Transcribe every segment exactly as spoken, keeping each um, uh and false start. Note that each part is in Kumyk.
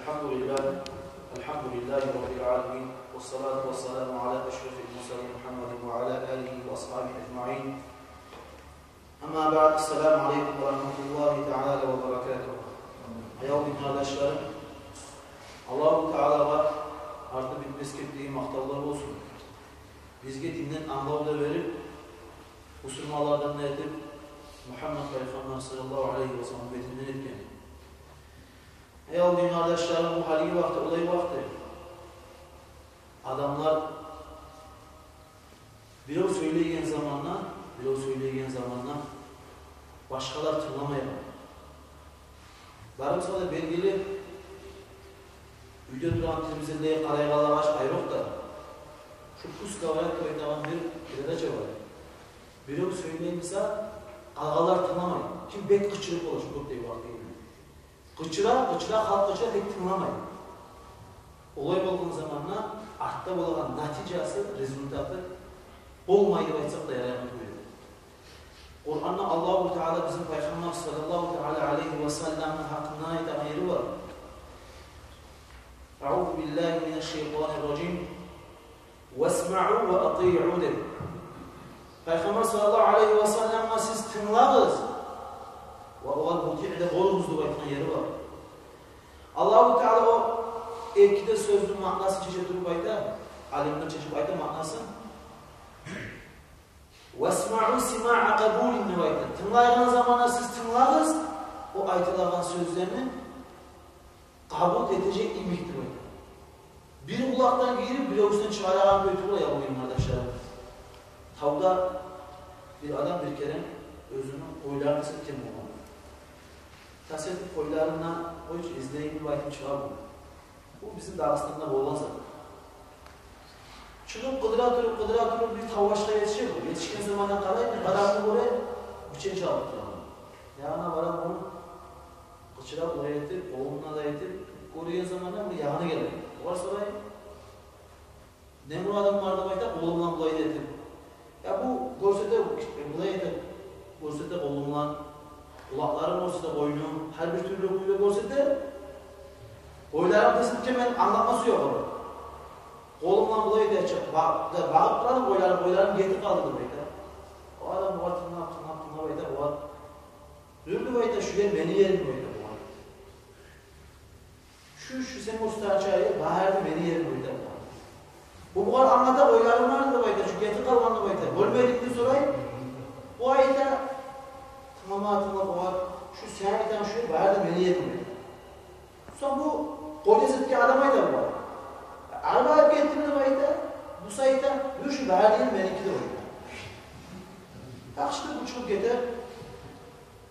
الحمد لله. الحمد لله رب العالمين. والصلاة والسلام على أشرف المرسلين محمد وعلى آله وأصحابه أجمعين. أما بعد. السلام عليكم ورحمة الله تعالى وبركاته. Аявлу дин къардашларым, Аллагьу Таалагъа арты битмес гетмеген макътавлар болсун. Бизге динден англав да берип, бусурманлардан да этип, Мугьаммат пайхаммар саллаллагьу алайгьи ва саллам умматындан этген. Аявлу дин къардашларым, бу гьалиги вакъти олай вакъти. Адамлар бирев сёйлейген заманда, бирев сёйлейген заманда башгъалар тынгламай къала. Барыбызгъа да белгили, уьйде тургъан телевизорлагъа къарайгъанлагъа айрокъда, шу «Пусть говорят» деп айтагъан бир передача бар. Бирев сёйлей буса, къалгъанлар тынгламай. Ким бек къычырып бола шу кёп дей вакъти. Къычыра, къычыра, халкъ къычыра, тек тынгламай. Олай болгъан заманда артда болагъан натижасы, результаты болмай деп айтсакъ да ярайгъан тюгюл. Къуранда Аллагьу Таала бизин пайхаммар саллаллагьу таала алайгьи ва салламны гьакъында айтагъан ери бар. أعوذ بالله من الشيطان الرجيم. «واسمعوا وأطيعوا» деп. Пайхаммар саллаллагьу алайгьи ва салламгъа сиз тынглагъыз ва огъар мутиъ де болугъуз деп айтгъан ери бар. Аллагьу Таала о эки де сёзню маънасын чече туруп айта, алимлер чечип айта маънасын. «واسمعوا سماع قبول» деп айта. Тынглагъан заманда сиз тынглагъыз о айтылагъан сёзлени къабул этежек йимик деп айта. Бир къулакъдан гирип, биревсюнден чыгъарагъан кюй тюгюл, аявлу дин къардашларым. Тавда бир адам бир керен оьзюню къойларын тас этген болгъан. Тас этип, къойларын да, къойчу, излейим деп айтып чыгъа бу. Бу бизин Дагъыстанда болгъан зат. Чыгъып, къыдыра туруп, къыдыра туруп, бир тав башгъа етише бу. Етишген заманда къарай, бир къадамны гёре, бичен чалып тургъан. Ягъына бара, буну къычырып, булай этип, къолун да этип, гёрген заманда бу ягъына геле. Огъар сорай: «Не мурадынг бар?» — деп айта, къолу булан булай этип. Я бу гёрсете, булай этип гёрсете къолу булан, къулакъларын гёрсете, къойну, гьар бир тюрлю кюйде гёрсете. Къойларын тас этгенин мен англатма сюемен. Къолу булан булай этип, ба-, да багъып турады къойларын, къойларым гетип къалды деп айта. О адам бугъар тынглап, тынглап, тынглап айта, бугъар: «Дюр, — деп айта, — шу ер мени ерим», — деп айта бугъар. «Шу, шу сен гёрсетеген ер бары да мени ерим», — деп айта бугъар. Бу бугъар англата: «Къойларым бар», — деп айта, — «шу гетип къалгъан», — деп айта. «Гёрмедингми?» — деп сорай. Бу айта, тынглама, тынглап бугъар: «Шу сен айтагъан шу ер бары да мени ерим», — деп айта. Сонг бу къой тас этген адам айта бугъар: «Арбагъа гетдим», — деп айта. Буса айта: «Дюр, шу бары да ер меники», — деп айта. Тахшты бу чыгъып гете.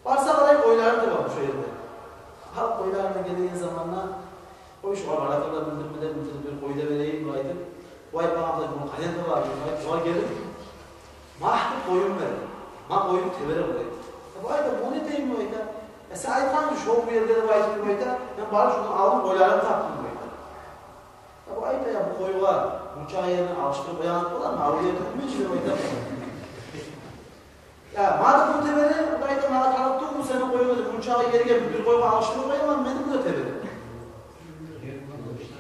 Барса къарай, къойларын да бар шу ерде. Ал къойларын да гелеген заманда: «Къой, шугъар баракалла билдирме де, билдирип бир къой да берейим», — деп айтып. Бу айтмагъан: «Муну къайдан табайым?» — деп айтып, бугъар гелип: «Магь къоюм бер, магь къоюм тебере», — деп айта. Бу айта: «Муну не этейим?» — деп айта. «Э, сен айтгъан эдинг шо бу ерде деп айтып», — деп айта. «Мен барып шону алдым, къойларын тапдым», — деп айта. Бу айта: «Я, бу къойгъа мунча ерни алышдырып къоягъан боламы, авлия тюгюлмю?» — деп айта. «Я, магъа да къоюм тебере, — деп айта, — магъа тарыкъ тюгюл сени къоюнг деп, мунча ерге бир къойгъа алышдырып къояман, мени де тебере».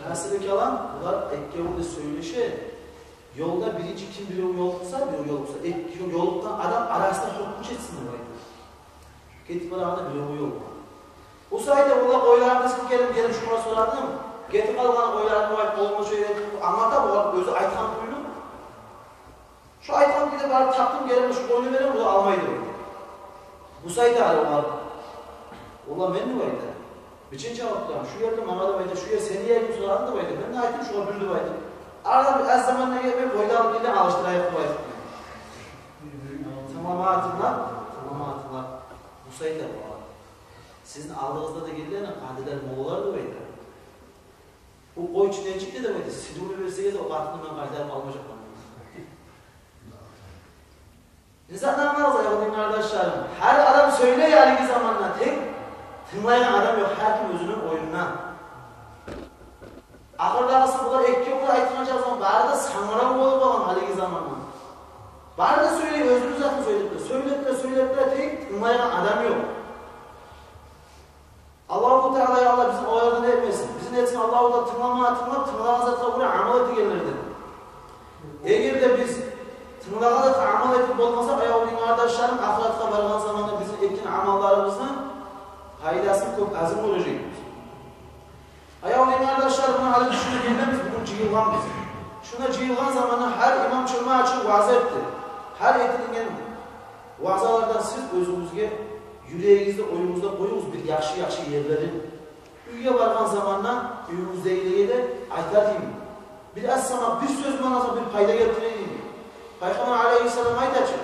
Гьасили калам, булар экеви де сёйлеше. Ёлда биринчи ким бирев ёлукъса, бирев ёлукъса, эки ёлукъгъан адам арасында гьукму чечсин деп айта. Гетип барагъанда бирев ёлукъгъан. Буса айта: «Валлагь, къойларым тас этгеним, гелип шугъар сорадым. Гетип къалгъан къойларым бар», — деп айта, къолун шолай этип англата, бугъар оьзю айтгъан кюйню. «Шо айтгъан кюйде барып тапдым, гелип шу къойну берем, бу да алмай», — деп айта. Буса айта гьали огъар: «Валлагь, мен, — деп айта, — бичен чалып турам. Шу ерде магъа, — деп айта, — шу ер сени ерингми сорадым, — деп айта. — Мен де айтдым шугъар, дюр», — деп айта. Арада бир аз заман да гетмей, къойлар алып гелген, «Алышдырайыкъ», — деп айта. Тынглама, тынглап, тынглама, тынглап. Буса айта бугъар: «Сизин алдыгъызда да гелген къадилер, моллалар, — деп айта, — бу къой чы нечикди, — деп айта, — сиз ону берсегиз, о къатынны мен къайтарып алмажакъман», — деп айта. Инсанлар, аявлу дин къардашларым, гьар адам сёйлей гьалиги заманда, тек тынглайгъан адам ёкъ, гьар ким оьзюню оюнда. Ахырдагъысы, булар экеви де айтгъанча заман бары да сангырав болуп къалгъан гьалиги заманда. Бары да сёйлей, оьзюню затын сёйлеп тура, сёйлеп тура, сёйлеп тура, тек тынглайгъан адам ёкъ. Аллагьу Таала, я Аллагь, бизин олардан этмесин. Бизин этсин Кёп азым гёрежекбиз. Аявлу дин къардашлар, муна гьали шунда гелгенбиз, бугюн жыйылгъанбыз. Шунда жыйылгъан заманда гьар имам чалма ачып ваъза этди. Гьар этилинген ваъзалардан сиз оьзюгюзге, юрегигизде, оюгъузда къоюгъуз бир яхшы-яхшы ерлерин. Уьйге баргъан заманда уьюгюздегилеге де айтар эдим. Бир аз сама, бир сёз манасына бир пайда гелтирер эдим. Пайхаммар алайгьиссалам айта чы: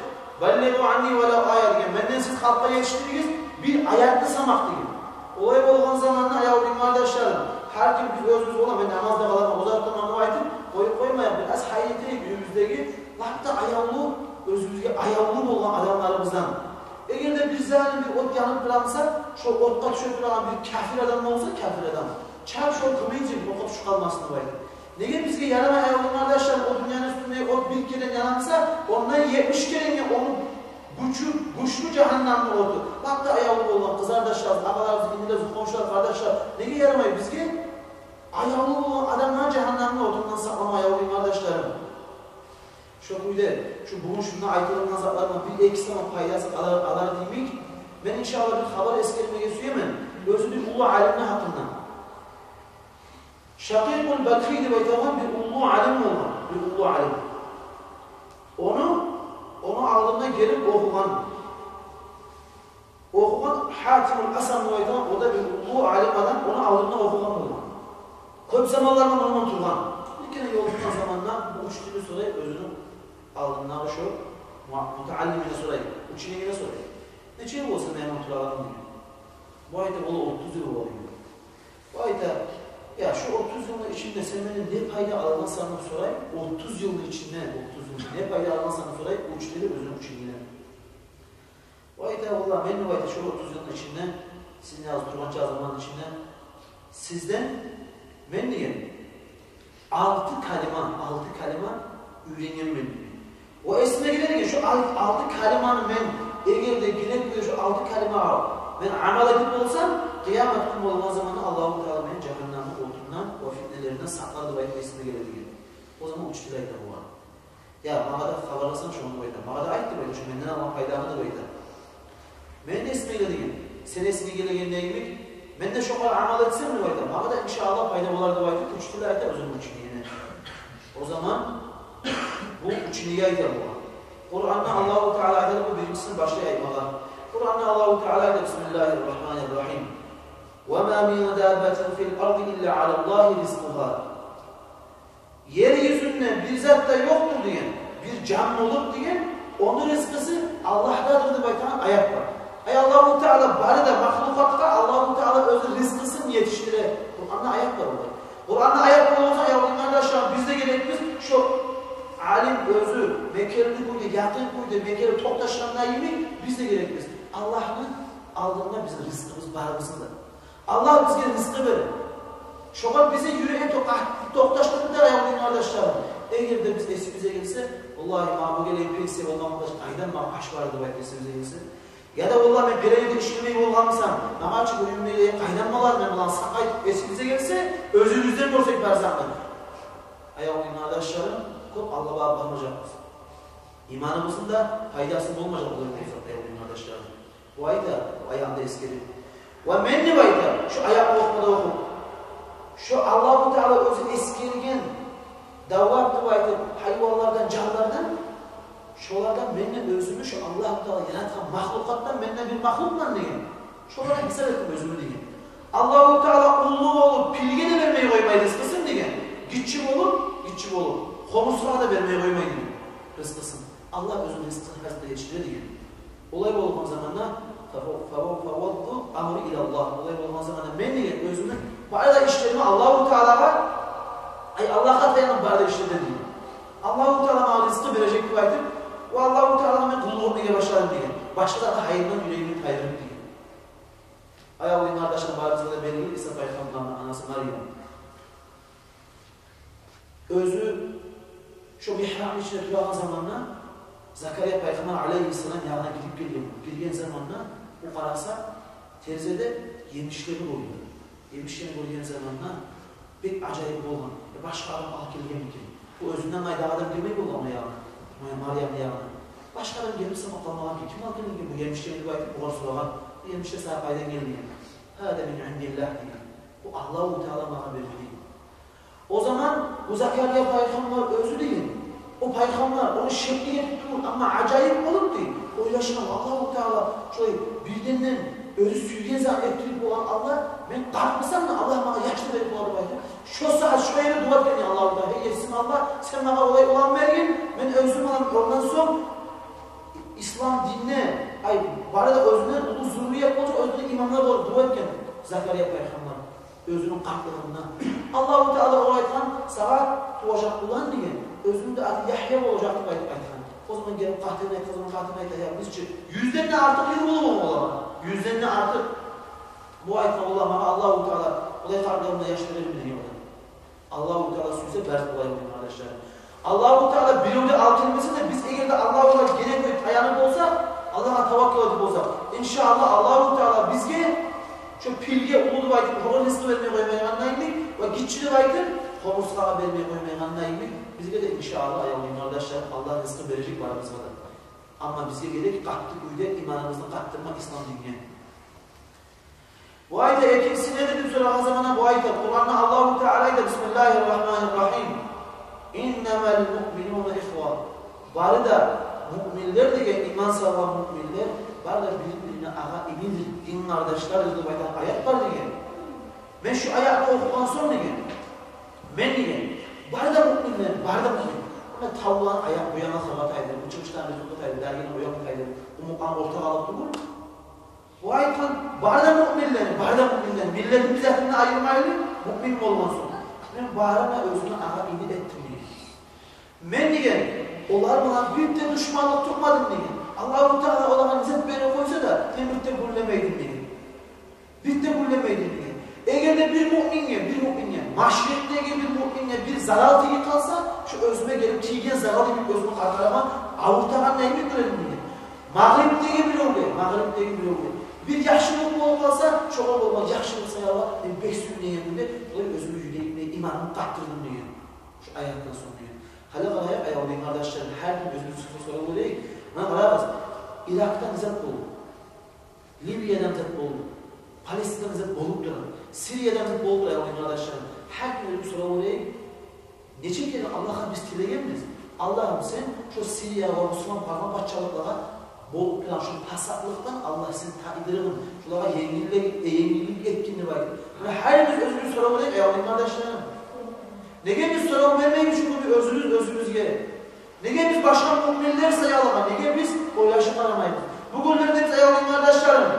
«Баллигъу анни валав ая», — деген. «Менден сиз халкъгъа етишдиригиз бир аятны самакъ», — деген. Олай болгъан заманда, аявлу дин къардашларым, гьар ким биз оьзюбюз бола, мен намазда къаламан, озокъда, деп айтып къоюп къоймайыкъ, бир аз гьайын этейик уьюбюздеги лап да аявлу, оьзюбюзге аявлу болгъан адамларыбыздан. Эгер де бир залим бир от янып тура буса, шо отгъа тюше турагъан бир кафир адам болса, кафир адам, чап шо къымыйынча бир отгъа тюшюп къалмасын деп айтып. Неге бизге ярамай, аявлу дин къардашлар, о дюньяны уьстюнде от бир керен яна буса, ондан етмиш керенге ону гючю, гючлю жагьаннамны оту. Лап да аявлу болгъан къызардашларыбыз, агъаларыбыз, инилер, хоншулар, къардашлар. Неге ярамай бизге аявлу болгъан адамланы жагьаннамны отундан сакълама, аявлу дин къардашларым? Шо кюйде, шу бугюн шунда айтылгъан затлардан бир-эки сама пайдасы къалар, къалар демек. Мен, иншааллагь, бир хабар эсгермеге сюемен. Оьзю бир уллу алимни гьакъында. Шакъикъул Балхи деп айтагъан бир уллу алим болгъан, бир уллу алим. Ону, ону алдына гелип охугъан, охугъан Гьатимул Асам деп айтагъан, о да бир уллу алим адам, ону алдында охугъан болгъан. Кёп заманлар булан ондан тургъан. Бир керен ёлукъгъан заманда бу учителе сорай, оьзюню алдындагъы шо муа-, мутааллимине сорай, ученигине сорай: «Нече йыл бола сен мени янымда турагъанынг?» — деген. Бу айта: «Валлагь, отуз йыл бола», — деген. Бу айта: «Я, шо отуз йылны ичинде сен менден не пайда алгъансан?» — деп сорай. «Отуз йылны ичинде, отуз йылны не пайда алгъансан?» — деп сорай учителе оьзюню ученигине. Бу айта: «Валлагь, мен, — деп айта, — шо отуз йылны ичинде, сизин янда тургъанча заманны ичинде, сизден мен, — деген, — алты калима, алты калима уьйренгенмен», — деген. «Ва эсиме геле, — деген, — шо ал-, алты калиманы мен, эгер де герек буса, шо алты калимагъа мен амал этип болсам, къыямат гюн болгъан заманда Аллагьу Таала мени жагьаннамны отундан ва фитнелеринден сакълар деп айтып эсиме геле», — деген. О заман учитель айта бугъар: «Я, магъа да хабарласанг шону, — деп айта, — магъа да айт, — деп айта, — шо менден алгъан пайданы», — деп айта. «Мени де эсиме геле, — деген, — сени эсинге гелегенде йимик, мен де шогъар амал этсем, — деп айта, — магъа да, иншааллагь, пайда болар», — деп айтып, учитель айта оьзюню ученигине. О заман бу учениги айта бугъар. Къуранда Аллагьу Таала айта, бу биринчисин башлай айтмагъа. Къуранда Аллагьу Таала айта: «Бисмиллагьи ррагьмани ррагьим. Ва ма мин даббатин фил арзи илла алаллагьи ризкъугьа». Ер юзюнде бир зат да ёкъдур, — деген, — бир жан болуп, — деген, — ону ризкъысы Аллагьдадыр, — деп айтагъан аят бар. Ай, Аллагьу Таала бары да махлукъатгъа Аллагьу Таала оьзю ризкъысын етишдире. Къуранда аят бар олай. Къуранда аят бар болса, аявлу дин къардашларым, биз де герекбиз шо алим оьзю мекенли кюйде, якъын кюйде, мекенли токъташгъанда йимик, биз де герекбиз Аллагьны алдында бизин ризкъыбыз бар болсун да. Аллагь бизге ризкъы бере. Шогъар бизин юрекни токъ-, токъташдырып да, аявлу дин къардашларым. Эгер де биз эсибизге гелсе, валлагьи, магъа бу гелеген пенсия болмагъа къайдан магъа аш бар деп айтып эсибизге гелсе, яда, валлагьи, мен пеленде ишлемей болгъан бусам, магъа чы уьюмдегилеге къайдан болар, мен буланы сакъ айтып эсибизге гелсе, оьзюбюзден гёрсек бар затны, аявлу дин къардашларым, кёп алгъа барып бармажакъбыз. Иманыбызны да пайдасы болмажакъ олай болса, аявлу дин къардашларым. Бу айта, бу аятны эсгерип. Ва мен, деп айта, шу аятны охумагъа да охуп, шу Аллагьу Таала оьзю эсгерген давлат деп айтып, гьайванлардан, жанлардан, шолардан мен де оьзюмню, шу Аллагьу Таала яратгъан махлукъатдан мен де бир махлукъман деген. Шолардан гьисап этдим оьзюмню деген. Аллагьу Таала уллу болуп, пилге де бермей къоймай ризкъысын деген. Гиччи болуп, гиччи болуп, хомурсгъагъа да бермей къоймай деген ризкъысын. Аллагь оьзюню ризкъысын гьар затгъа етишдире деген. Олай болгъан заманда, фа-, фа-, фа-, фаввадту амри илаллагь. Олай болгъан заманда мен деген оьзюмню бары да ишлерими Аллагьу Таалагъа, ай, Аллагьгъа таянып бары да ишлерим деген. Аллагьу Таала магъа ризкъы бережек деп айтып, ва Аллагьу Таалагъа мен къуллукъ этмеге башладым деген. Башгъа затдан гьайындан юрегимни тайдырып деген. Аявлу дин къардашларым, барыбызгъа да белгили Иса пайхаммарны анасы Марьям. Оьзю шо мигьрабны ичинде турагъан заманда Закария пайхаммар алайгьиссалам ягъына гирип гелген. Гирген заманда бу къараса, терезеде емишлени гёрген. Емишлени гёрген заманда бек ажайып болгъан. Э, башгъа адам алып гелгенми экен? Бу оьзюнден къайдагъы адам гелмей болгъан бу ягъына, Марьямны ягъына. Башгъа адам гелип сама къалмагъан экен. Ким алып гелген экен бу емишлени деп айтып, бугъар сорагъан. Бу емишлер сагъа къайдан гелген? «Гьаза мин индиллагь», — деген. «Бу Аллагьу Таала магъа берди», — деген. О заман бу Закария пайхаммар оьзю деген, о пайхаммар, ону шекли этип туруп, амма ажайып болуп, дей, ойлашгъан: «Аллагьу Таала шолай бирденден оьзю сюйген зат этдирип болагъан Аллагь, мен къарт бусам да, Аллагь магъа яш да берип бола», — деп айтып, шо сагьат шо ерде дуа этген: «Аллагьу Таала, гьей Есим Аллагь, сен магъа олай улан берген, мен оьзюм, анам оьлген сонг ислам динде, ай, бары да оьзюнден уллу зуррият болажакъ, оьзюнден имамлар болуп», — дуа этген Закария пайхаммар оьзюню къартлыгъында. Аллагьу Таала огъар айтгъан: «Сагъа туважакъ улан, — деген, — оьзюню де аты Ягья болажакъ», — деп айтып айтгъан. О заман гелип къатынына айтгъан заман, къатыны айта: «Я, биз чи юзден де артыкъ йыл болуп болгъан олагъа. Юзден де артыкъ». Бу айтгъан: «Валлагь, магъа Аллагьу Таала олай къартлыгъымда яш берерми?» — деген олагъа. Аллагьу Таала сюйсе, барысы болажакъ, къардашларым. Аллагьу Таала биревде алып гелмесе де, биз эгер де Аллагьугъа гене кюйде таянып болсакъ, Аллагьгъа таваккал этип болсакъ, иншааллагь, Аллагьу Таала бизге шо пилге уллу деп айтып, огъар ризкъы бермей къоймайгъанда йимик, ва гиччи деп айтып, къомурсгъагъа бермей къоймайгъанда йимик, бизге де, иншааллагь, аявлу къардашларым, Аллагь ризкъы бережек барыбызгъа да. Амма бизге герек къатты кюйде иманыбызны къаттырма ислам динге. Бу айта, экинчиси недир деп сорагъан заманда, бу айта, Къуранда Аллагьу Таала айта: «Бисмиллагьир рагьманир рагьим. Иннамал муъминуна ихва». Бары да муъминлер деген, иман салгъан муъминлер, бары да бир-бирине агъа-инидир, дин къардашлардыр деп айтагъан аят бар деген. Мен шу аятны охугъан сонг деген, мен деген, бары да муъминлер, бары да муъмин. Муна тавланы аякъ буяна саватайды, бу чыгъыштан бир саватайды, даргина уян саватайды, умукъан ортагъа алып туруп. Бу айтгъан бары да муъминлер, бары да муъминлер, миллетин, бизатын айырмайлы, муъмин болгъан сонг, мен барына оьзюмню агъа-ини этдим деген. Мен деген, олар булан бир де душманлыкъ тутмадым деген. Аллагьу Таала олагъа не зат берип къойса да, мен бир де гюллемейдим деген. Бир де гюллемейдим деген. Эгер де бир муъминге, бир муъминге, машрикъдеги бир муъминге бир зарал тийип къалса, шо оьзюме гелип тийген зарал йимик оьзюмню къаркъарама авуртагъан йимик гёредим деген. Магърибдеги биревге, магърибдеги биревге бир яхшылыкъ болуп къалса, шогъар болгъан яхшылыкъ саялы мен бек сююнеген кюйде, булай оьзюмню юрегимде иманымны къаттырдым деген. Шу аятдан сонг деген. Гьали къарайыкъ, аявлу къардашларым, гьар ким оьзюне сорав берейик. Муна къарагъыз, Иракъда не зат болду? Ливияда не зат болду? Палестинада не зат болуп тура? Сирияда не зат болуп тура, аявлу къардашларым? Гьар ким оьзюне сорав берейик. Нече керен Аллагьгъа биз тилегенбиз: «Аллагьым, сен шо Сириягъа, мусулман къалгъан пачалыкълагъа болуп турагъан шо пасатлыкъдан, Аллагь, сен тайдыргъын, шолагъа енгиллик, енгиллик этгин», — деп айтып. Муна гьар биз оьзюбюз сорав берейик, аявлу къардашларым. Неге биз сорав бермейбиз чюнки оьзюбюз оьзюбюзге? Неге биз башгъа муъминлер саялыгъа, неге биз ойлашып къарамайбыз? Бугюнлерде, аявлу къардашларым,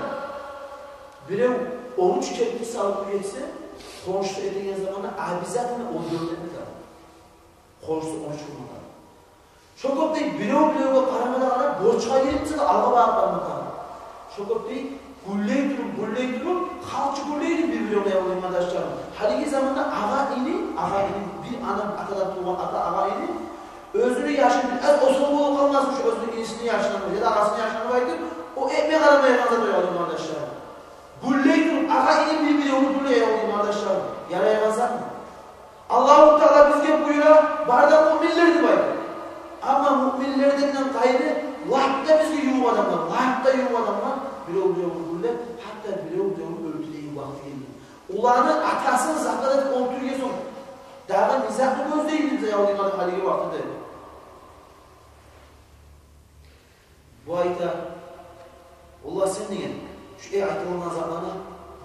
бирев он уьч тепкис салып уьй этсе, хоншусу этеген заманда обязательно он дёрт этме тарыкъ. Хоншусу он уьч къылма тарыкъ. Шо кюйде бирев биревге къарамай да къарап, борчгъа гирип буса да, алгъа багъып барма тарыкъ. Шо кюйде гюллей туруп, гюллей туруп, халкъ чы гюллейди бир-биревге, аявлу къардашларым. Гьалиги заманда агъа-ини, агъа-ини, бир ана, атадан тувгъан ата, агъа-ини оьзюню яшын бир аз осал болуп къалмасын шо оьзюню инисини яшындан яда агъасыны яшындан деп айтып, о этме къарамайгъан зат, аявлу къардашларым. Гюллей туруп, агъа-ини бир-биревню гюллей, аявлу къардашларым. Ярайгъан затмы? Аллагьу Таала бизге буюра, бары да муъминлер деп айта. Амма муъминлерден къайры, лап да бизге ювукъ адамлар, лап да ювукъ адамлар бирев-биревню гюллеп, гьатта бирев-биревню оьлтюреген вакъти гелди. Уланы атасын закат этип оьлтюрген сонг, дагъы не затны гёзлейбиз, аявлу къардашларым, гьалиги вакътиде? Бу айта: «Валлагь, сен, — деген, — шу, эй, айтылгъан затланы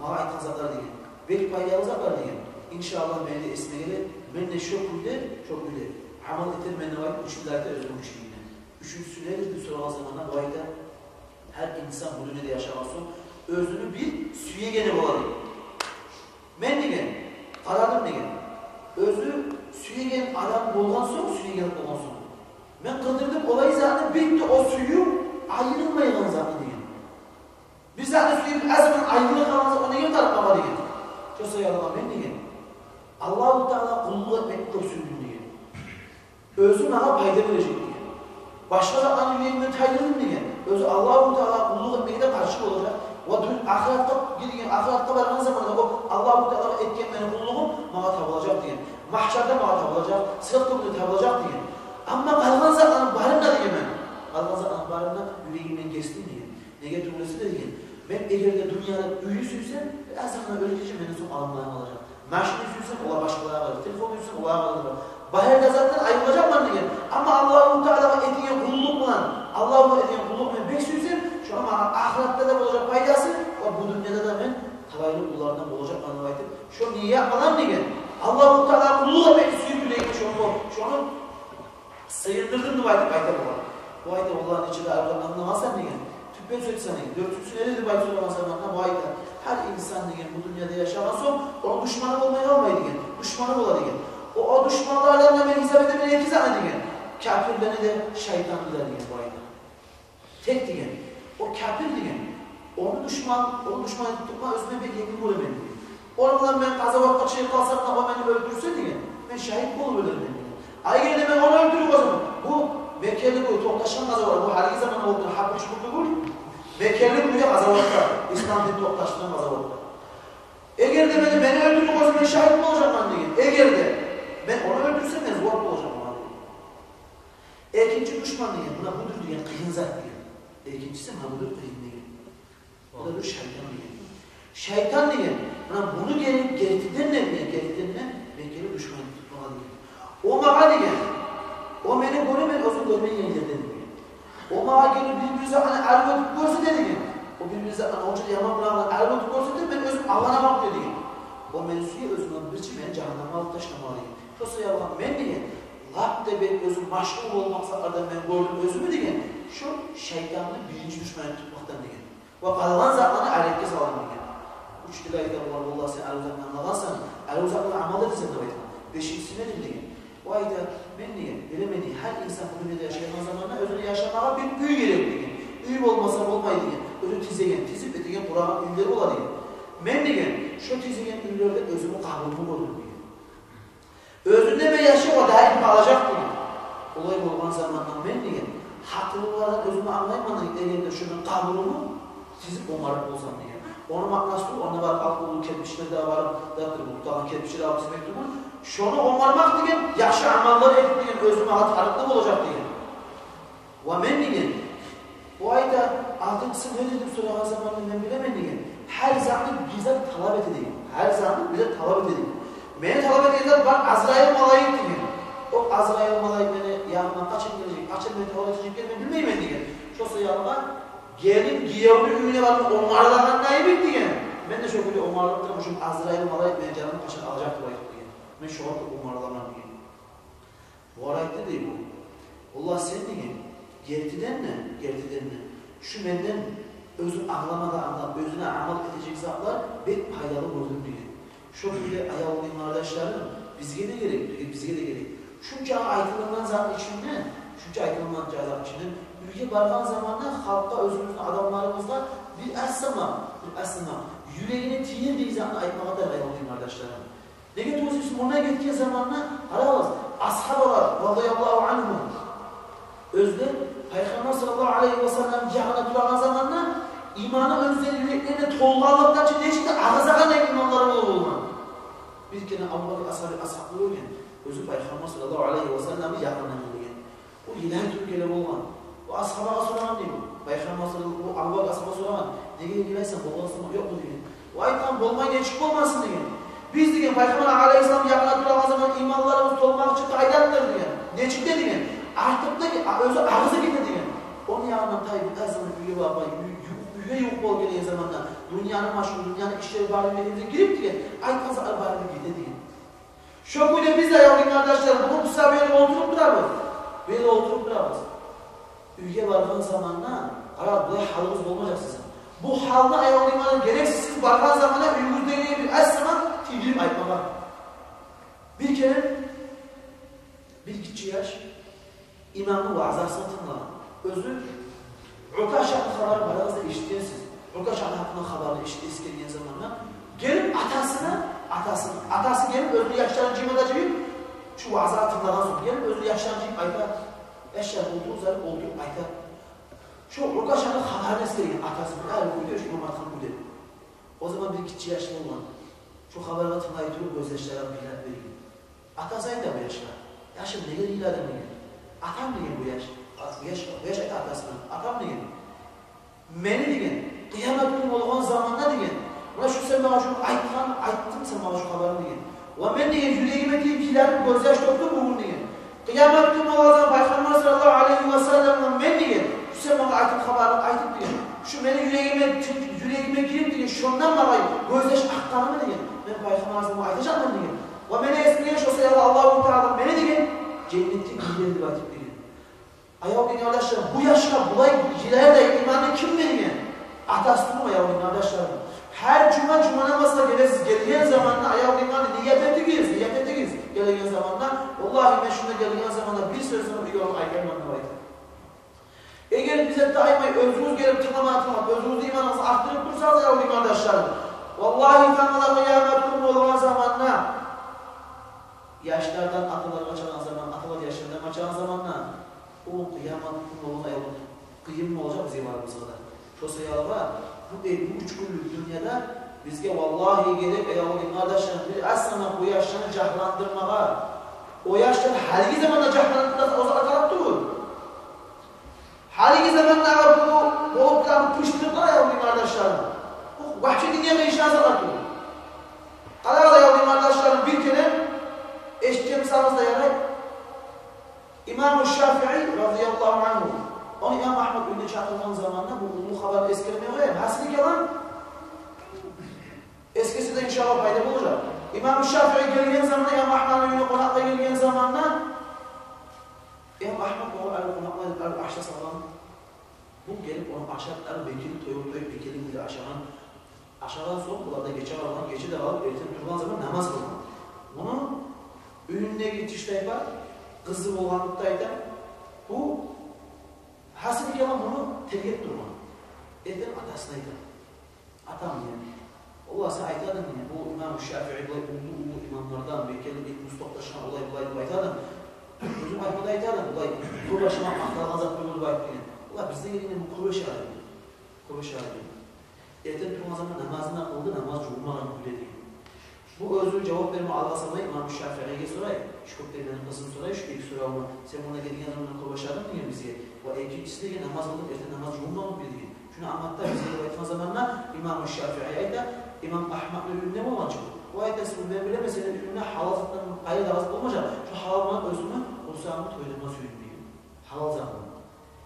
магъа айтгъан затлар, — деген, — бек пайдалы затлар, — деген. — Иншааллагь, мени де эсиме геле, мен де шо кюйде, шо кюйде амал этермен», — деп айтып, уьчюнчю де айта оьзюню уьчюнчюсюне. Уьчюнчюсю недир деп сорагъан заманда, бу айта: «Гьар инсан бу дюньяда яшагъан сонг оьзюню бир сюегени бола», — деген. «Мен, — деген, — къарадым, — деген, — оьзю сюеген адам болгъан сонг, сюеген болгъан сонг, мен къыдырдым олай затны, битди о сююв айрылмайгъан затны, — деген. — Бир затны сююп, аз гюн айрылып къалгъан затны о неге тарыкъ магъа?» — деген. «Шо саялы мен, — деген, — Аллагьу Таалагъа къуллукъ этмекни кёп сюйдюм, — деген. — Оьзю магъа пайда бережек, — деген. — Башгъа затланы юрегимден тайдырдым, — деген. — Оьзю Аллагьу Таалагъа къуллукъ этмеге де къаршы болажакъ. Ва дюр ахыратгъа гирген, ахыратгъа баргъан заманда о Аллагьу Таалагъа этген мени къуллугъум магъа табулажакъ, — деген. — Магьшарда магъа табулажакъ, сырат гюнде табулажакъ, — деген. — Амма къалгъан затланы барын да, — деген, — мен къалгъан затланы барын да юрегимден гесдим, — деген. — Неге тюгюл эсе де, — деген, — мен эгер де дюньяда уьйню сюйсем, Бир аз заманда оьлюп гетежекмен, менден сонг адамлар алажакъ. Машин сюйсем, олар башгъалар алажакъ. Телефон сюйсем, олар алажакъ. Бары да затдан айрылажакъман деген. Амма Аллагьу Тааллагъа этеген къуллукъ булан, Аллагьгъа этеген къуллукъ мен бек сюйсем, шону магъа ахыратда да болажакъ пайдасы, ва бу дюньяда да мен талайлы къуллардан болажакъман деп айтып, шо ният булан деген. Аллагьу Таалагъа къуллукъ этмекни сюйдюм деген, шону, шону сыйындырдым деп айтып айта бугъар. Бу айта: «Валлагь, нече де арив англайсан», — деген. «Тюппен сёйлесенг, дёртюнчюсю неде?» — деп айтып сорагъан заманда бу айта: «Гьар инсан, — деген, — бу дюньяда яшагъан сонг, ону душманы болмай къалмай, — деген, — душманы бола, — деген. — О, о душманлардан да мен гьисап этемен эки затны, — деген. — Капирлени де, шайтанны да», — деген бу айта. Тек, — деген, — о капир, — деген, — ону душман, ону душман этип тутма оьзюме бек енгил гёремен, — деген. — Ону булан мен къазаватгъа чыгъып къалсам да, о мени оьлтюрсе, — деген, — мен шагьит болуп оьлермен, — деген. — А эгер де мен ону оьлтюрюп къойсам, бу Меккелик, бу токъташгъан къазават, бу гьалиги заманда болуп турагъан гьаппучу бу тюгюл, Меккелик, бу къазаватда, ислам дин токъташгъан къазаватда. Эгер де мени, мени оьлтюрюп къойса, мен шагьит болажакъман, — деген. — Эгер де мен ону оьлтюрсем, мен зувап болажакъман», — деген. Экинчи душман деген, муна будур деген, къыйын зат деген. Экинчиси муна будур, къыйын деген. О да бир шайтан деген. Шайтан деген, муна буну гери-, гертиден де, гертиден де Меккелик душман этип тутмагъа деген. О магъа деген, о мени гёре, мен оьзюн гёрмейген ерден деген. О магъа гелип бир-бир затны арив этип гёрсете деген. О бир-бир затны онча да яман булан арив этип гёрсете, мен оьзюм алданаман деген. О мени сюе, оьзюнден бирче мени жагьаннемге алып ташламагъа деген. Шо саялы мен деген, лап да бек оьзюм машгъул болмакъ саялы мен гёрдюм оьзюмню деген, шо шайтанны биринчи душман этип тутмакъдан деген. Ва къалгъан затланы аретге салдым деген. Уьч тиле айта бугъар: «Валлагь, сен арив затны англагъансан, арив затны амал этесен», — деп айтгъан. Бешинчиси мен деген. О айта: «Мен, — деген, — билемен, — деген, — гьар инсан бу дюньяда яшайгъан заманда оьзюне яшамагъа бир уьй герек, — деген. — Уьй болмаса болмай, — деген. — Оьзю тизеген, тизип этеген, къурагъан уьйлер бола, — деген. — Мен, — деген, — шо тизеген уьйлерде оьзюмню къабурумну гёрдюм, — деген. — Оьзюнде мен яшавгъа даим къалажакъ, — деген. — Олай болгъан заманда мен, — деген, — гьакъыллылардан оьзюмню англайман, — деген, — эгер де шо мен къабурумну тизип онгарып болсам, — деген. — Ону маънасы тюгюл, онда барып алып, уллу керпичлер де барып, датыр, бу тутагъан керпичлер алып тизмек тюгюл. Шону онгармакъ деген, яхшы амаллар этип деген, оьзюм магъа тарыкълы болажакъ, — деген. — Ва мен, — деген, — о айта, алтынчысы неди деп сорагъан заманда, мен билемен, — деген, — гьар затны бир зат талап эте, — деген. — Гьар затны бир зат талап эте, — деген. — Мени талап этеген зат бар, Азрайыл малайик, — деген. — О Азрайыл малайик мени янымдан къачан гележек, къачан мени талап этежекни мен билмеймен, — деген. — Шо саялы гелин гиевню уьюне барып онгарылагъан йимик, — деген, — мен де шо кюйде онгарылып турман, шо Азрайыл малайик мени жанымны къачан алажакъ деп айтып, — деген. — Мен шогъар онгарыламан», — деген. Бугъар айтды дей бу: «Валлагь, сен, — деген, — гертиден де, гертиден де, шу менден оьзюнг англама да англап, оьзюнге амал этежек затлар бек пайдалы гёрдюм», — деген. Шо кюйде, аявлу дин къардашларым, бизге де герек, бизге де герек. Шунча айтылынгъан затны ичинде, шунча айтылынгъан затны ичинде уьйге баргъан заманда халкъгъа, оьзюбюзню адамларыбызгъа бир аз сама, бир аз сама юрегине тиер деген затны айтмагъа тарыкъ, аявлу дин къардашларым. Неге тюгюл, сиз мундан гетген заманда къарагъыз, асгьабалар, радияллагьу ангьум, оьзлер Пайхаммар саллаллагьу алайгьи ва саллам ягъына турагъан заманда иманы оьзлени юреклеринде толгъанлыкъдан чы нечик де агъызагъандай иманлары бола болгъан. Бир керен Абубакр асгьаби, асгьабны гёрген, оьзю Пайхаммар саллаллагьу алайгьи ва салламны ягъындан гелген. О йылай туруп геле болгъан. О асгьабагъа сорагъан дей, Пайхаммар саллаллагьу, о Абубакр асгьабагъа сорагъан: «Неге йылайсан, болгъан затынг ёкъму?» — деген. О айтгъан: «Болмай нечик болмасын», — деген. «Биз, — деген, — Пайхаммар алайгьиссаламны ягъына турагъан заман иманларыбыз толмакъ чы къайдадыр», — деген. «Нечик де?» — деген. «Артыкъда ки, а, оьзю агъызып гете», — деген. Ону ягъындан тайып, бир аз заман уьйге барып, уьй-, уьй-, уьйге ювукъ болуп гелген заманда дюньяны машгъулу, дюньяны ишлери бары бир-бирине гирип, — деген, — айтгъан затлар бары бир гете, — деген. Шо кюйде биз де, аявлу дин къардашлар, бугюн биз бу ерде олтуруп турабыз. Бу ерде олтуруп турабыз. Уьйге баргъан заманда, къара, булай гьалыбыз болмажакъ сизин. Бу гьалны, аявлу дин къардашлар, герексиз сиз баргъан заманда уьюгюздегилеге бир аз сама тийдирип айтмагъа. Бир керен бир гиччи яш имамны ваъзасын тынглагъан. Оьзю Укашаны хабарын барыгъыз да эшитгенсиз. Укашаны гьакъында хабарын эшит-, эсгерген заманда гелип атасына, атасына, атасы гелип оьзюню яшларын жыйма да жыйып, шу ваъзаны тынглагъан сонг, гелип оьзюню яшларын жыйып айта, яшлар олтуругъузлар, олтуруп айта. Шу Укашаны хабарын эсгерген атасы, бир ари кюйде, шу имам айтгъан кюйде. О заман бир гиччи яш болгъан. Шу хабаргъа тынглай туруп, гёзьяшлары къыйнап берген. Атасы айта бу яшгъа: «Яшым, неге йыладынг?» — деген. «Атам, — деген бу яш, — бу яш, бу яш айта атасына: — Атам, — деген, — мени, — деген, — къыямат гюню болгъан заманда, — деген, Муна шу сен магъа шуну айтгъан, айтдынг сен магъа шу хабарны деген. Ва мен деген юрегиме тийип йыларып, гёзьяш тёкдюм бугюн деген. Къыямат гюн болгъан заман Пайхаммар саллаллагьу алайгьи ва саллам ва мен деген, шу сен магъа айтгъан хабарны айтып деген, шу мени юрегиме, юрегиме гирип деген, шондан магъа гёзьяш акъгъанымы деген, мен Пайхаммар саллаллагьу алайгьи ва саллам айтажакъман деген. Ва мени эсиме гелди, шо саялы Аллагьу Таала мени деген женнетге гийирер деп айтып деген. Аявлу дин къардашларым, бу яшгъа булай йылардай иманны ким берген? Атасы тюгюлмю, аявлу дин къардашларым? Гьар жума, жума намазгъа гелесиз, гелген заманда, аявлу дин къардашларым, ният этигиз, ният этигиз. Гелген заманда, валлагьи, мен шунда гелген заманда бир сёз де уьйге барып айтмайман деп айта. Эгер биз де даимай оьзюгюз гелип тынглама, тынглап, оьзюгюзню иманыгъызны артдырып турсагъыз, аявлу дин къардашларым, валлагьи, тангала къыямат гюн болгъан заманда, яшлардан аталар къачагъан заман, аталар яшлардан къачагъан заманда, о къыямат гюн болгъан, аявлу, къыйын болажакъ бизге барыбызгъа да. Шо саялы бу элли уьч гюнлюк дюньяда бизге, валлагьи, герек, аявлу дин къардашларым, бир аз сама бу яшланы жагьландырмагъа. О яшлар гьалиги заманда жагьланып турса, о затны талап тюгюл. Гьалиги заманда бу болуп турагъан пыштырыкълар, аявлу дин къардашларым, бу вагьши динге къыйышагъан затлар тюгюл. Къарагъыз, аявлу дин къардашларым, бир керен эшитген болсагъыз да ярай. Имаму Шафии, разияллагьу ангьу, ону имам Агьмад уьюне чакъыргъан заманда, бу уллу хабарны эсгермей къояйым, гьасили калам, эсгерсе де, иншааллагь, пайда болажакъ. Имаму Шафии гелген заманда, имам Агьмадны уьюне къонакъгъа гелген заманда, имам Агьмад огъар: «Али, къонакъгъа, али, аш да салгъан». Бу гелип ону ашатып, бекер тоюп, тоюп, бекер кюйде ашагъан. Ашагъан сонг, булар да гече къалгъан, гече де къалып, эртен тургъан заман намаз къылгъан. Муну уьюндеги тиштайпа къызы болгъанлыкъда айта, бу, гьасили калам, муну тергеп тургъан. Эртен атасына айта: «Атам, — деген, — валлагь, сен айтадынг, — деген, — бу имам Шафии булай уллу-уллу имамлардан, бекер, бек уьст токъташгъан, олай-булай деп айтадынг. Оьзюнг айтма да айтадынг, булай кёп ашамакъ макъталгъан зат тюгюл деп айтып, — деген. — Валлагь, бизде гелгенде бу кёп ашай эди, кёп ашай эди, — деген. — Эртен тургъан заман намазын да къылды, намаз жувунмагъан кюйде», — деген. Бу оьзю жавап берме алгъасамай, имам Шафииге сорай, шу кёп берген къызын сорай, шу эки соравну: «Сен мунда гелген заманда кёп ашадынг, — деген, — бизге. Ва экинчиси, — деген, — намаз къылдынг, эртен намаз жувунмагъан кюйде», — деген. «Шуну англат да бизге», — деп айтгъан заманда, имам Шафии айта, имам Агьмадны уьюнде болгъан чы. О айта: «Сиз, мен билемен, сени уьюнгде гьалал затдан къайры да зат болмажакъ. Шо гьалал булан оьзюмню къурсагъымны тойдурма сюемен», — деген. Гьалал затдан.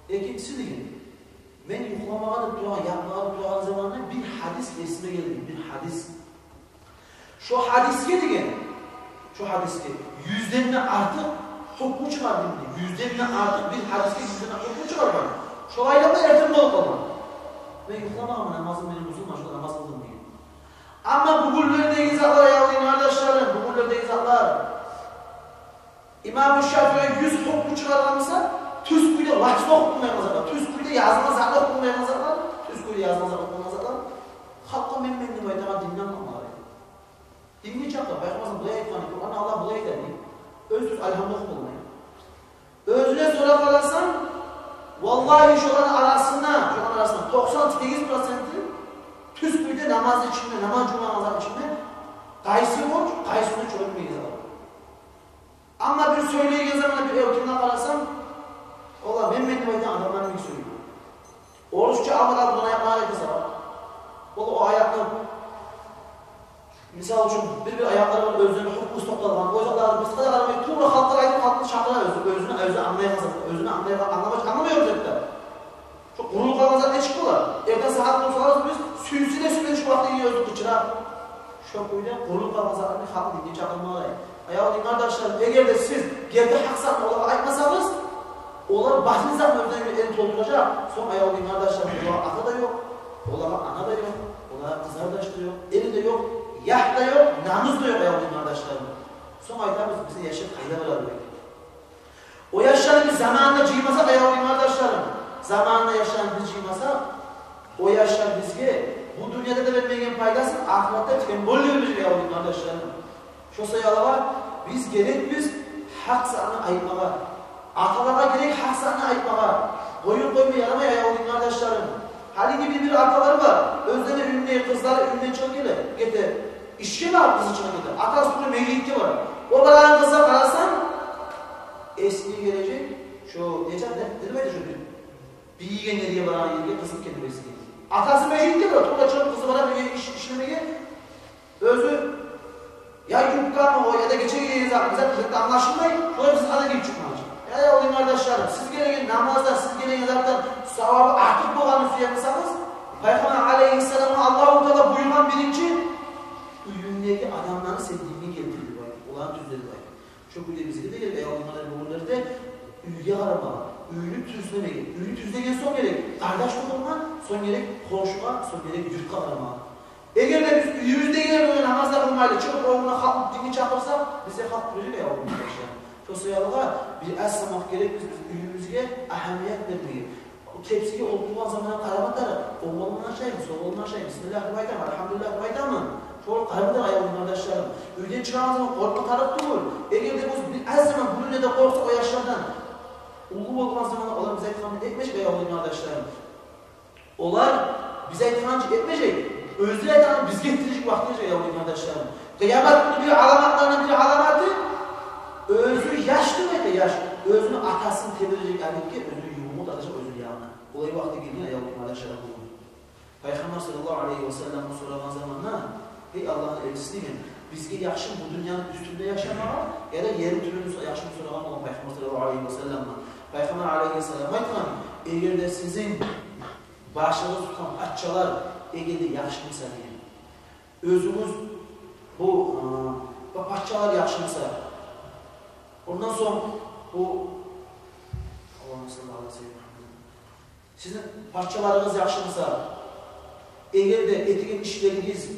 «Экинчиси, — деген, — мен юхламагъа деп турагъан, ятмагъа деп турагъан заманда бир гьадис эсиме гелди, бир гьадис. Шо гьадисге, — деген, — шо гьадисге юзден де артыкъ гьукму чыгъардым, — деген. — Юзден де артыкъ, бир гьадисге юзден де гьукму чыгъаргъан. Шолайлыкъда эртен болуп къалгъан. Мен юхламагъанман, намазым мени бузулмагъан, шо намаз къылдым», — деген. Амма бугюнлердеги затлар, аявлу дин къардашларым, бугюнлердеги затлар. Имам Шафии юз гьукму чыгъаргъан буса, тюз кюйде васны охуп болмай къалгъан затлар, тюз кюйде язылгъан затны охуп болмай къалгъан затлар, тюз кюйде язылгъан затны охуп болмай къалгъан затлар. Халкъгъа мен-мен деп айтагъан динден къалмагъан. Динге чакъыр, Пайхаммар бизге булай айтгъан, Къуранда Аллагь булай айтгъан деп. Оьз-оьз альгьамда охуп болмай. Оьзюне сорап къарасанг, валлагьи, шоланы арасында, шоланы арасында токъсан сегиз проценти тюз кюйде намазны ичинде, намаз жувунагъан затны ичинде къайсы борч, къайсыны чюрютмеген зат. Амма бир сёйлейген заманда бир эркинге къарасанг, валлагь, мен-мен деп айтагъан адамлар йимик сёйлей. Орусча алгъанда булай аякълар айта сагъа. Ол, о аякъны, мисал учун, бир-бир аятлар бар, оьзлени гьукмусу токъталгъан. О аятлар башгъа да къарамай, тувра халкъгъа айтып, халкъны чакъыра оьзю, оьзюню англайгъан зат, оьзюню англайгъан, англамай, англамай оьзю зат да. Шо къурулуп къалгъан зат нечик бола? Эртен сагьат болуп салабыз биз, сюйсе де сюймесе де, шу вакъти гирип оьзю къычыра. Шо кюйде къурулуп къалгъан затланы халкъны динге чакъырмагъа. Аявлу дин къардашларым, эгер де сиз герти гьакъ затны олагъа айтмасагъыз, олар батил затны оьзлеге эрин толтуражакъ. Сонг, аявлу дин къардашларым, олагъа ата да ёкъ, олагъа ана да ёкъ, олагъа къызардаш да ёкъ, эр де ёкъ, ягь да ёкъ, намус да ёкъ, аявлу дин къардашларым. Сонг айтабыз, бизин яшлар къайда барар деп. О яшланы биз заманында жыймасакъ, аявлу дин къардашларым, заманында яшланы биз жыймасакъ, о яшлар бизге бу дюньяда да бермеген пайдасын, ахыратда тем более бермежек, аявлу дин къардашларым. Шо саялы биз герекбиз гьакъ затны айтмагъа. Аталагъа герек гьакъ затны айтмагъа. Къоюп къойма ярамай, аявлу дин къардашларым. Гьалиги бир-бир аталар бар, оьзлени уьюнден, къызлары уьюнден чыгъып геле, гете, ишге барып къызы чыгъып гете. Атасы тюгюл, межитге бара. О барагъан къызгъа къарасанг, эсинге гележек, шо нече де, не деп айта шо бир, бийиген ерге барагъан ерге къызым гелип эсинге. Атасы межитде тура, токъта чыгъып, къызы бара бир иш ишлемеге. Оьзю я юбкамы о, я да гече гийген зат, бизге англашылмай, шолай къызгъа да гийип чыкъмакъчы. Я, аявлу къардашларым, сиз гелеген намаздан, сиз гелеген затдан савабы артыкъ болгъанны сюе бусагъыз, Пайхаммар алейгьиссаламгъа Аллагьу Таала буюргъан биринчи: уьюнгдеги адамланы сен динге гелтир деп айта, оланы тюзле деп айта. Шо кюйде бизге де герек, аявлу къардашлар, бу гюнлерде уьйге къарамагъа, уьйню тюзлемеге. Уьйню тюзлеген сонг герек къардаш тутулма, сонг герек хоншугъа, сонг герек юртгъа къарамагъа. Эгер де биз уьюбюздегилер булан намаз да къылмайлы чыгъып, оьзюне халкъны динге чакъырсакъ, бизге халкъ гележек, аявлу къардашлар. Шо саялы бир аз заман герек биз, биз уьюбюзге агьамият бермеге. Тепсиге олтургъан заманда къарама тарыкъ, онг къолуман ашайман, сол къолуман ашайман, бисмиллагь деп айтаман, альгьамдулиллагь деп айтаман. Шолай къарама тарыкъ, аявлу къардашларым. Уьйден чыгъагъан заман къоркъма тарыкъ тюгюл. Эгер де биз бир аз заман бу дюньяда къоркъсакъ о яшлардан, уллу болгъан заманда олар биз айтгъанны этмежек, аявлу къардашларым. Олар биз айтгъанча этмежек, оьзлер айтгъанны бизге этдирежек вакъти гележек, аявлу къардашларым. Къыямат гюнню бир аламатларындан бир аламаты, оьзю яш деп айта, яш, оьзюню атасын тебережек адетге, оьзюню ювугъун тартажакъ оьзюню янына. Олай вакъти гелген, аявлу къардашларым, бугюн. Пайхаммар саллаллагьу алайгьи ва саллам соравгъан заманда: «Гьей Аллагьны элчиси, — деген, — бизге яхшымы бу дюньяны уьстюнде яшамагъа, яда ерни тюбюнде яхшымы?» — сорагъан болгъан Пайхаммар саллаллагьу алайгьи ва салламдан. Пайхаммар алайгьиссалам айтгъан: «Эгер де сизин башыгъыз тутгъан пачалар эгер де яхшы буса, — деген, — оьзюгюз бу, э, бу пачалар яхшы буса, ондан сонг бу, Аллагьумма салли ала сайидина Мугьаммад, сизин пачаларыгъыз яхшы буса, эгер де этеген ишлеригиз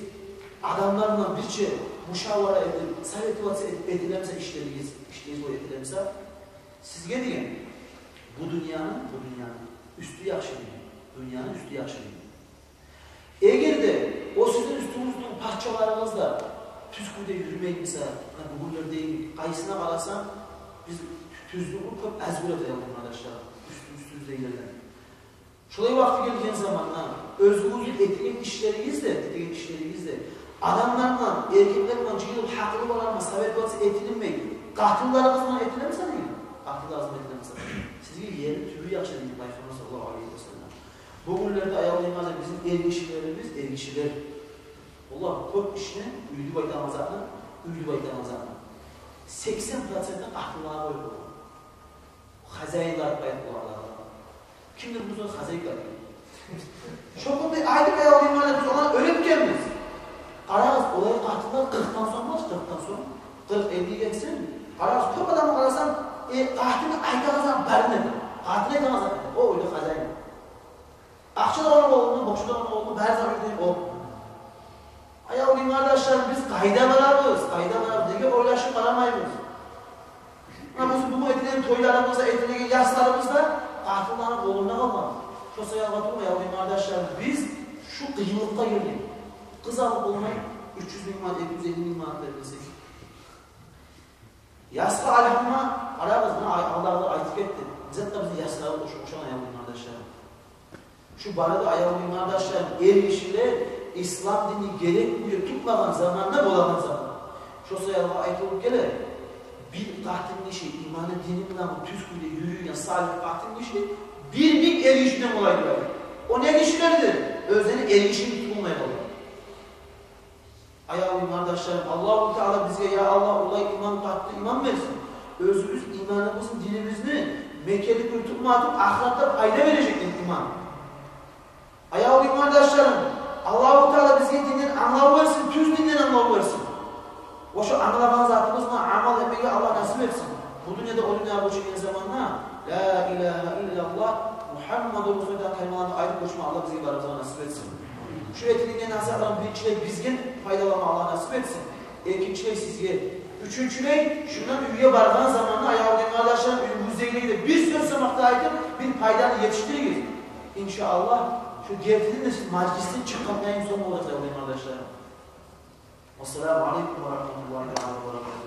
адамлар булан бирче мушавара этип, советоваться этип этиле буса ишлеригиз, ишлеригиз булай этиле буса, сизге, — деген, — бу дюньяны, бу дюньяны уьстю яхшы, — деген, — дюньяны уьстю яхшы», — деген. Эгер де о сизин уьстюгюздеги пачаларыгъыз да тюз кюйде юрюмей буса, муна бу гюнлердеги къайсына къарасанг, биз тюзлюкню кёп аз гёребиз, аявлу къардашлар, уьстю-, уьстюбюздегилерден. Шолай вакъти гелген заманда оьзюгюзню этеген ишлеригиз де, этеген ишлеригиз де, адамлар булан, эркеклер булан жыйылып, гьакъыллылар булан советоваться этилинмей, къатынларыгъыз булан этиле буса, — деген, — къатынларыгъыз булан этиле буса, сизге ерни тюбю яхшы», — деген Пайхаммар саллаллагьу алайгьи ва саллам. Бу гюнлерде, аявлу къардашлар, бизин эргишилерибиз, эргишилер, олар кёп ишни, уьй деп айтагъан затны, уьй деп айтагъан затны сексен процентин къатынлагъа къоюп болгъан. Хозяинлар деп айтып болагъан. Кимдир бу хозяйка? Шо кюйде айтып, аявлу къардашлар, биз оланы уьйретгенбиз. Къарагъыз, олай къатынлар къыркъдан сонг бар, къыркъдан сонг, къыркъ, элли гелсин. Къарагъыз, кёп адамны къарасанг, э, къатыны айтагъан зат барын эте. Къатыны айтагъан зат эте. О уьйде хозяин. Акъча да ону къолунда, бокъча да ону къолунда, бары зат уьйде о. Аявлу къардашлар, биз къайда барабыз, къайда барабыз, неге ойлашып къарамайбыз? Муна биз бугюн этилеген тойларыбыз да, этилеген ясларыбыз да къатынланы къолунда къалгъан. Шо саялы турмай, аявлу къардашлар, биз шу къыйынлыкъгъа гирдик. Къыз алып болмай, уьч юз минг манат, эки юз элли минг манат берип билсек. Ясгъа, альгьамма, къарагъыз, муна ай-, алдагъылар айтып гетди. Бизге де, бизин ясгъа ош-, ошагъан, аявлу къардашлар. Шу бары да, аявлу къардашлар, эргишилер ислам динни герек кюйде тутмагъан заманда болагъан зат. Шо саялы айтылып геле, бир къатынгиши иманы, дини булан тюз кюйде юрюйген салигь къатынгиши бир минг эргишиден къолай деп айта. О не гишилердир? Оьзлени эргиши тутулмай къалгъан. Аявлу къардашларым, Аллагьу Таала бизге, я Аллагь, олай иман, къатты иман берсин. Оьзюбюз иманыбызны, динибизни мекенли кюйде тутма тюгюл, ахыратда пайда бережек иман. Аявлу къардашларым, Аллагьу Таала бизге динден англав берсин, тюз динден англав берсин. Ва шо англагъан затыбызгъа амал этмеге Аллагь насип этсин. Бу дюньядан о дюньягъа гёчеген заманда «Ла илагьа иллаллагь, Мугьаммадур расулуллагь» деген калималаны айтып гёчме Аллагь бизге барыбызгъа насип этсин. Шу этилинген насигьатлардан биринчилей бизге пайдаланма Аллагь насип этсин. Экинчилей сизге. Уьчюнчюлей, шундан уьйге баргъан заманда, аявлу къардашларым, уьюгюздегилеге де бир сёз сама да айтып, бир пайданы етишдиригиз. Иншааллагь, шу гертиден де сиз мажлисден чыкъгъандан сонг болажакъ, аявлу къардашларым. Вассаламу алейкум ва рагьматуллагьи ва баракатугь.